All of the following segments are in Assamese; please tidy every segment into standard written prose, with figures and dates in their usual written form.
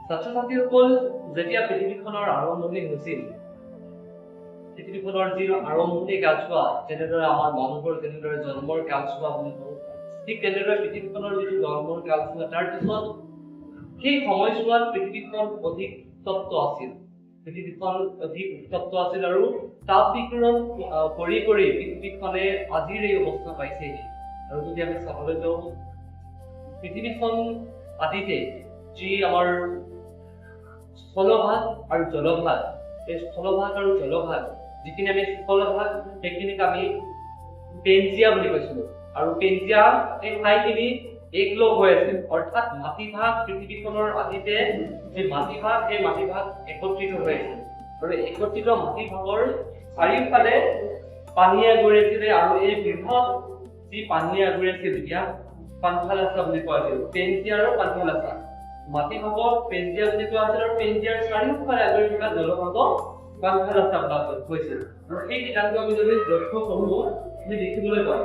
ছাত্ৰ ছাত্ৰীসকল, যেতিয়া পৃথিৱীখনৰ আৰম্ভণি হৈছিল, পৃথিৱীখনৰ যি আৰম্ভণি কালচোৱা, যেনেদৰে আমাৰ মানুহৰ যেনেদৰে জন্মৰ কালচোৱা বুলি কওঁ, ঠিক তেনেদৰে পৃথিৱীখনৰ যিটো জন্মৰ কালচোৱা, তাৰপিছত সেই সময়ছোৱাত পৃথিৱীখন অধিক উত্তপ্ত আছিল। পৃথিৱীখন অধিক উত্তপ্ত আছিল আৰু তাপ বিকিৰণ কৰি কৰি পৃথিৱীখনে আজিৰ এই অৱস্থা পাইছেহি। আৰু যদি আমি চাবলৈ যাওঁ, পৃথিৱীখন আদিতে যি আমাৰ স্থলভাগ আৰু জলভাগ, এই স্থলভাগ আৰু জলভাগ যিখিনি আমি স্থলভাগ, সেইখিনিক আমি পেঞ্জিয়া বুলি কৈছিলো। আৰু পেঞ্জিয়া এই ঠাইখিনি একলগ হৈ আছিল, অৰ্থাৎ মাটিভাগ পৃথিৱীখনৰ আদিতে যি মাটিভাগ, সেই মাটিভাগ একত্ৰিত হৈ আছিল আৰু একত্ৰিত মাটিভাগৰ চাৰিওফালে পানীয়ে আগুৰি আছিলে। আৰু এই বৃহৎ যি পানীয়ে আগুৰি আছিল, ইয়াক পান্থালাছা বুলি কোৱা হৈছিল। পেঞ্জিয়া আৰু পান্থালাছা, মাটিভাগক পেঞ্জিয়া বুলি কোৱা হৈছিল আৰু পেঞ্জিয়াৰ চাৰিওফালে আগুৰি থকা জলভাগক পান্থালাছা বোলা হৈছিল। আৰু সেই সিদ্ধান্ত আমি যদি লক্ষ্য কৰোঁ, আমি দেখিবলৈ পাওঁ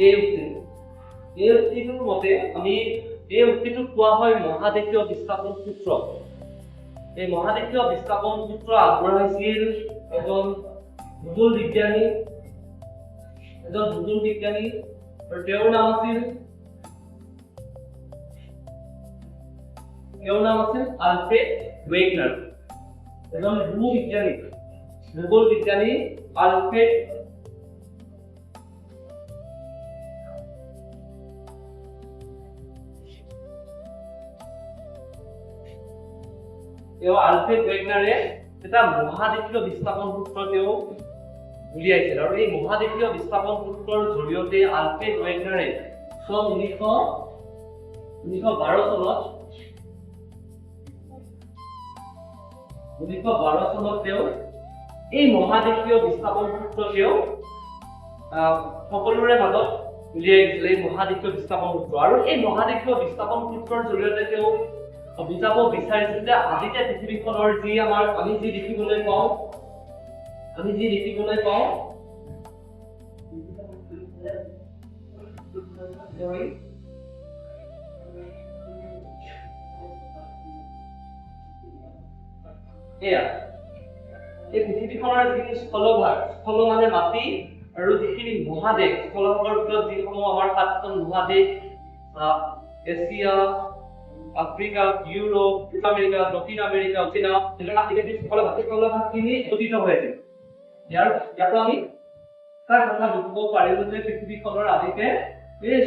এই উক্তি, এই উক্তিটোৰ মতে আমি এই উক্তিটোক কোৱা হয় মহাদেশীয় বিস্থাপন সূত্ৰ। এই মহাদেশীয় বিস্থাপন সূত্ৰ আগবঢ়াইছিল এজন ভূগোল বিজ্ঞানী, এজন ভূগোল বিজ্ঞানী, আৰু তেওঁৰ নাম আছিল, তেওঁৰ নাম আছিল আলফ্ৰেড ৱেগনাৰ। এজন ভূ বিজ্ঞানী, ভূগোল বিজ্ঞানী আলফ্ৰেড তেওঁ আলফ্ৰেড ৱেগনাৰে এটা মহাদেশীয় বিস্থাপন সূত্ৰ তেওঁ উলিয়াইছিল। আৰু এই মহাদেশীয় বিস্থাপন সূত্ৰৰ জৰিয়তে আলফ্ৰেড ৱেগনাৰে চন 1912 চনত, 1912 চনত তেওঁ এই মহাদেশীয় বিস্থাপন সূত্ৰ তেওঁ সকলোৰে মাজত উলিয়াই দিছিল, এই মহাদেশীয় বিস্থাপন সূত্ৰ। আৰু এই মহাদেশীয় বিস্থাপন সূত্ৰৰ জৰিয়তে তেওঁ বুজাব বিচাৰিছিল যে আদিতে পৃথিৱীখনৰ যি আমাৰ আমি যি দেখিবলৈ পাওঁ, আমি যি দেখিবলৈ পাওঁ, এয়া এই পৃথিৱীখনৰ যিখিনি স্থলভাগ, স্থল মানে মাটি, আৰু যিখিনি মহাদেশ, স্থলভাগৰ ভিতৰত যিসমূহ আমাৰ সাতখন মহাদেশ, এছিয়া, আফ্ৰিকা, ইউৰোপ, উত্তৰ আমেৰিকা, দক্ষিণ আমেৰিকা, চীনা, স্থলভাগখিনি একত্ৰিত হৈ আছিল। ইয়াৰ পৰা আমি তাৰ কথা বুজিব পাৰিলো যে পৃথিৱীখনৰ আদিতে এই